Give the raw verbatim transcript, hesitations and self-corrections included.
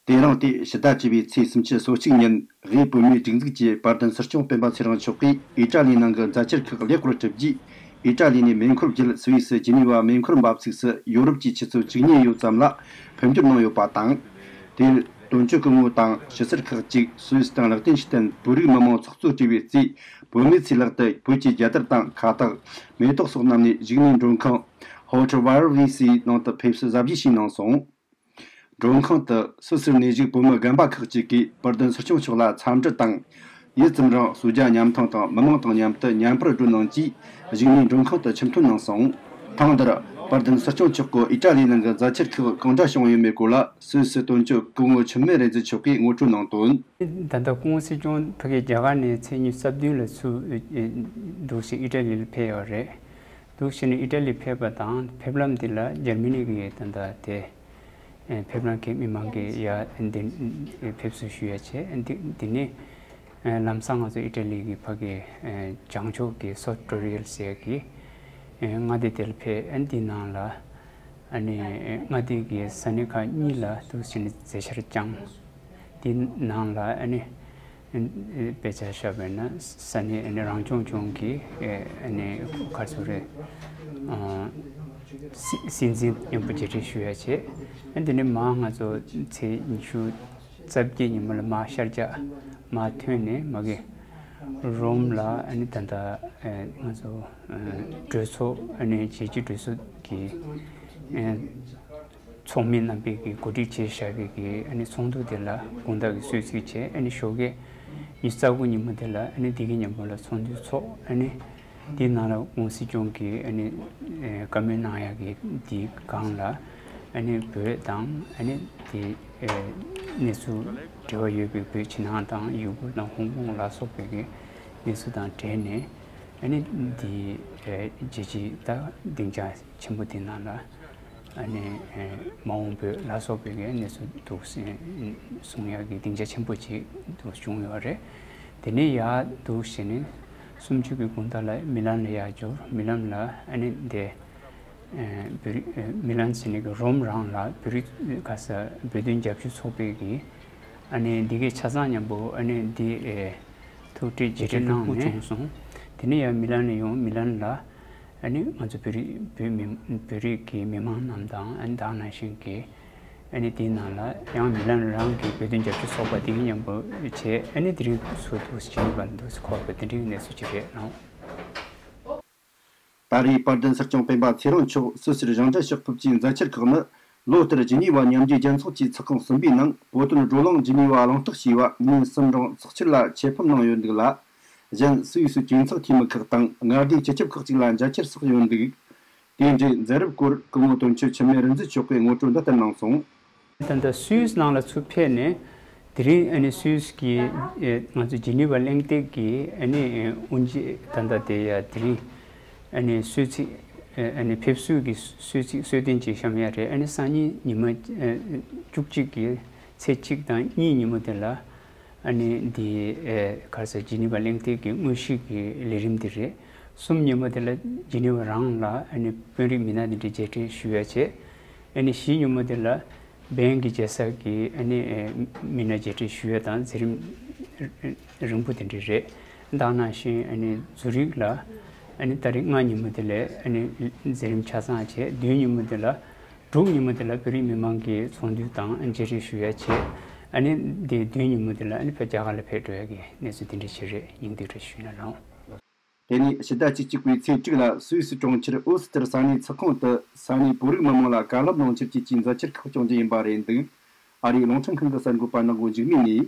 དེ་རིང་སྟེ་ཕྱི་ཟླ་བཅུ་པའི་ཚེས་སུམ་ཅུ་སོ་གཅིག་ཉིན་དབུས་བོད་མིའི་སྒྲིག་འཛུགས་ཀྱི་དཔལ་ལྡན་སྲིད་སྐྱོང་སྤེན་པ་ཚེ་རིང་མཆོག་གིས་ཨི་ཏྲ་ལི་ནང་གི་མཛའ་གཅར་ཁག་ལེགས་པར་གྲུབ་རྗེས། ཨི་ཏྲ་ལི་ནས་མེ་འཁོར་བརྒྱུད་སུད་སི་ཇི་ནི་ཝ་མེ་འཁོར་འབབ་ཚིགས་སུ་ཡོ་རོབ་ཀྱི་ཆུ་ཚོད་བཅུ་གཉིས་ཡོལ་ཙམ་ལ་ཕེབས་འབྱོར་གནང་ཡོད་པ་དང་། དེར་དོན་གཅོད་སྐུ་ངོ་དང་ཕྱི་སེལ་ཁག་ཅིག་སུད་སི་དང་ལེག་ཏེན་ཤི་ཏན་བོད་རིགས་མི་མང་ཚོགས་གཙོས་གྲོས་པའི་རྩིས་བོད་མི་ཚོའི་ལག་ཏུ་བོད་ཀྱི་རྒྱལ་དར་དང་ཁ་བཏགས་མེ་ཏོག་སོགས་བསྣམས་ནས་བཞུགས་གནས་མགྲོན་ཁང་Hotel Valerie ནང་དུ་ཕེབས་བསུ་གཟབ་རྒྱས་བྱས་གནང་སོང་། མགྲོན་ཁང་དུ་སུད་སིར་གནས་བཞུགས་བོད་མི་རྒན་པ་ཁག་ཅིག་གིས་དཔལ་ལྡན་སྲིད་སྐྱོང་མཆོག་ལ་འཚམས་འདྲི་དང་། ཡུད་ཙམ་རིང་གསོལ་ཇ་མཉམ་འཐུང་དང་མི་མང་དང་མཉམ་དུ་མཉམ་པར་བགྲོད་གནང་རྗེས་བཞུགས་གནས་མགྲོན་ཁང་དུ་ཆིབས་ཐོན་གནང་སོང་། ཐེངས་འདིར་དཔལ་ལྡན་སྲིད་སྐྱོང་མཆོག་གི་ཨི་ཏྲ་ལི་ནང་གི་མཛའ་གཅར་ཁག་གང་འདྲ་བྱུང་ཡོད་མེད་སྐོར་ལ་སུད་སི་དོན་གཅོད་སྐུ་ངོ་འཆི་མེད་རིག་འཛིན་མཆོག་གིས་ངོ་སྤྲོད་གནང་དོན། ད་ལྟ་སྐུ་ངོ་སྲིད་སྐྱོང་ཕ་གིའི་རྒྱ་གར་ནས་ཚེས་ཉི་ཤུ་རྩ་བདུན་ལ་ཚུར་འདུག་སེ་ཨི་ཏྲ་ལི་ལ་ཕེབས་ཡོད་རེད། འདུག་བྱས་ནས་ཨི་ཏྲ་ལི་ཕེབས་པ་དང་ཕེབས་ལམ་འདི་ལ་འཇར་མ་ནི་གི་ད་ལྟ་དེ་ཕེབས་ལམ་གྱི་མི་མང་གི་ཡ་འདི་ཕེབས་བསུ་ཞུ་ཡ་བྱས། འདི་འདི་ནས་ལམ་སང་ང་ཚོ་ཨི་ཏྲ་ལི་གི་ཕ་གི་བྱང་ཕྱོགས་ཀྱི་སོ་ཊོ་རི་ཡལ་ཟེར་གི་མངའ་སྡེ་དེ་ལ་ཕེབས། འདི་ནང་ལ་ཨ་ནི་མངའ་སྡེ་གི་ས་གནས་ཁག་གཉིས་ལ་འདུག་བྱས་ནས་མཛད་འཆར་བསྐྱངས། དེ་ནང་ལ་ཨ་ནི་དཔེ་ཆ་བཞག་པ་ཡིན་ན་ས་གནས་ཨ་ནི་རང་སྐྱོང་ལྗོངས་ཀྱི་ཨ་ནི་ག་རེ་ཟེར་རེད། སྲིད་སྲིད་འཛིན་མཉམ་པོ་མཇལ་འཕྲད་ཞུ་ཡ་བྱས། ཨ་འདི་ནས་མར་ང་ཚོ་ཚེས་ཉི་ཤུ་རྩ་བརྒྱད་ཉིན་མོ་ལ་མར་ཤར་རྒྱག་མར་ཐོན་ནས་མ་གི་རོམ་ལ་ཨ་ནི་ད་ལྟ་ང་ཚོ་གྲོས་ཚོགས་ཨ་ནི་རྒྱལ་སྤྱིའི་གྲོས་ཚོགས་ཀྱི་ཚོགས་མི་རྣམ་པས་ཀྱིས་གོ་སྒྲིག་བྱས་བཞག་པའི་གི་ཨ་ནི་ཚོགས་འདུ་དེ་ལ་དགོང་དག་གི་གསོལ་ཚིགས་བྱས། ཨ་ནི་ཞོགས་ཀས་ཉི་ཤུ་རྩ་དགུ་ཉིན་མོ་དེ་ལ་ཨ་ནི་དེ་གི་མཉམ་པོ་ལ་ཚོགས་འདུ་ཚོགས། ཨ་ནི་དེའི་ནང་ལ་སྐུ་ངོ་སྲིད་སྐྱོང་གིས་ཨ་ནི་བཀའ་མོལ་གནང་ཡག་གི་དེའི་སྒང་ལ་ཨ་ནི་བོད་དང་ཨ་ནི་དེ་གནས་ཚུལ་འབྲེལ་བ་ཡོད་པའི་བོད་ཕྱི་ནང་དང་ཡུ་གུར་དང་ཧོང་ཀོང་ལ་སོགས་པའི་གི་གནས་ཚུལ་དང་འབྲེལ་ནས་ཨ་ནི་དེ་རྒྱལ་སྤྱིའི་ད་སྡིངས་ཆ་ཆེན་པོ་དེ་ནང་ལ་ཨ་ནི་མ་འོངས་བོད་ལ་སོགས་པའི་གི་གནས་ཚུལ་འདུག་གསུང་ཡག་གི་སྡིངས་ཆ་ཆེན་པོ་ཅིག་འདུག་བྱུང་ཡོད་རེད། དེ་ནས་ཡར་འདུག་བྱས་ནས་གསུམ་བཅུ་གི་དགོང་དག་ལ་མི་ལན་ལ་ཡར་འབྱོར། མི་ལན་ལ་ཨ་ནི་དེ་བོད་རིགས་མི་ལན་ཟེར་ནས་གི་རོམ་རང་ལ་བོད་རིགས་ག་ས་བོད་དོན་རྒྱབ་སྐྱོར་ཚོགས་པའི་གི་ཨ་ནི་འདི་གའི་ཆ་ཚང་མཉམ་པོ་ཨ་ནི་འདི་ཨེ་ཐུག་འཕྲད་མཇལ་འཕྲད་གནང་ནས་བྱུང་སོང་། དེ་ནས་ཡང་མི་ལན་ལ་ཡོང་། མི་ལན་ལ་ཨ་ནི་ང་ཚོ་བོད་རིགས་བོད་མི་བོད་རིགས་ཀྱི་མི་མང་རྣམས་དང་ཨ་ནི་ད་ག་ནང་བཞིན་གྱི་ཨ་ནི་དེའི་ནང་ལ་ཡང་མི་ལན་རང་གི་བོད་དོན་རྒྱབ་སྐྱོར་ཚོགས་པ་དེ་གཉིས་མཉམ་པོ་བྱས། ཨ་ནི་དེ་རིང་ཚུར་འདུག་སེ་ཇི་ནི་ཝ་ལ་འདུག་སེ་འཁོར་བ་དེ་འདྲའི་གནས་ཚུལ་ཅིག་རེད་ལགས། ད་རེས་དཔལ་ལྡན་སྲིད་སྐྱོང་སྤེན་པ་ཚེ་རིང་མཆོག་སུད་སིར་གཞུང་འབྲེལ་ཕྱོགས་ཕེབས་ཀྱི་མཛད་འཆར་ཁག་ནི། ལོ་ལྟར་ཇི་ནི་ཝ་མཉམ་འབྲེལ་རྒྱལ་ཚོགས་ཀྱི་ཚོགས་ཁང་གསུམ་པའི་ནང་བོད་དོན་བགྲོ་གླེང་ཇི་ནི་ཝ་གླེང་སྟེགས་ཞེས་པ་ཉིན་གསུམ་རིང་ཚོགས་འཆར་ལ་ཆེད་ཕེབས་གནང་ཡོད་འདུག་ལ། གཞན་སུད་སི་གྲོས་ཚོགས་འཐུས་མི་ཁག་དང་མངའ་སྡེའི་སྤྱི་ཁྱབ་ཁག་ཅིག་ལ་མཇལ་འཕྲད་སོགས་ཡོད་འདུག། དེ་འབྲེལ་མཛད་རིམ་སྐོར་སྐུ་ངོ་དོན་གཅོད་འཆི་མེད་རིག་འཛིན་མཆོག་གིས་ངོ་སྤྲོད་འདི་ལྟར་གནང་སོང་། ད་ལྟ་སུད་སི་ནང་ལ་ཚུར་ཕེབས་ནས་དེ་རིང་ཨ་ནི་སུད་སི་གི་ཨེ་ང་ཚོ་ཇི་ནི་ཝ་གླེང་སྟེགས་ཀྱི་ཨ་ནི་ཨེ་དབུ་འབྱེད་ད་ལྟ་དེ་ཡ་དེ་རིང་ཨ་ནི་གསོལ་ཚིགས་ཨ་ནི་ཕེབས་བསུ་གི་གསོལ་ཚིགས་གསོལ་སྟོན་ཅིག་བཤམས་ཡ་རེད། ཨ་ནི་སང་ཉིན་ཉི་མ་ཨེ་བཅུ་གཅིག་གི་ཚེས་གཅིག་དང་གཉིས་ཉིན་མོ་དེ་ལ་ཨ་ནི་འདི་ཨེ་ག་རེ་ཟེར་ཇི་ནི་ཝ་གླེང་སྟེགས་ཀྱི་དངོས་གཞི་གི་ལས་རིམ་དེ་རེད། གསུམ་ཉིན་མོ་དེ་ལ་ཇི་ནི་ཝ་རང་ལ་ཨ་ནི་དཔོན་རིགས་མི་སྣ་དེ་འདྲ་མཇལ་འཕྲད་ཞུ་ཡ་བྱས། ཨ་ནི་བཞི་ཉིན་མོ་དེ་ལ་བན་གྱི་རྒྱལ་ས་གི་ཨ་ནི་ཨེ་མི་སྣ་མཇལ་འཕྲད་ཞུ་ཡ་དང་མཛད་རིམ་རིང་པོ་དེ་འདྲ་རེད། ད་ག་ནང་བཞིན་ཨ་ནི་ཛུ་རིག་ལ་ཨ་ནི་ཏ་རིག་ལྔ་ཉིན་མོ་དེ་ལ་ཨ་ནི་མཛད་རིམ་ཆ་ཚང་བྱས། བདུན་ཉིན་མོ་དེ་ལ་དྲུག་ཉིན་མོ་དེ་ལ་བོད་རིགས་མི་མང་གི་ཚོགས་འདུ་དང་མཇལ་འཕྲད་ཞུ་ཡ་བྱས། ཨ་ནི་དེ་བདུན་ཉིན་མོ་དེ་ལ་ཨ་ནི་ཕར་རྒྱ་གར་ལ་ཕེབས་འགྲོ་ཡ་གི་གནས་ཚུལ་དེ་འདྲ་ཞིག་རེད། སྙིང་བསྡུས་རེ་ཞུས་ན་ལགས། དེ་ནས་ཕྱི་ཟླ་བཅུ་གཅིག་པའི་ཚེས་དྲུག་ལ་སུད་སི་གྲོང་ཁྱེར་ཨོ་སི་ཏེར་ས་གནས་ཚོགས་ཁང་དུ་ས་གནས་བོད་རིགས་མི་མང་ལ་བཀའ་སློབ་གནང་ཕྱིར་བཅས་ཀྱི་མཛད་འཆར་ཁག་སྐྱོང་རྒྱུ་ཡིན་པ་རེད་འདུག། ཨ་རིའི་རླུང་འཕྲིན་ཁང་གི་གསར་འགོད་པ་ནག་པོ་འཇིགས་མེད་ནས་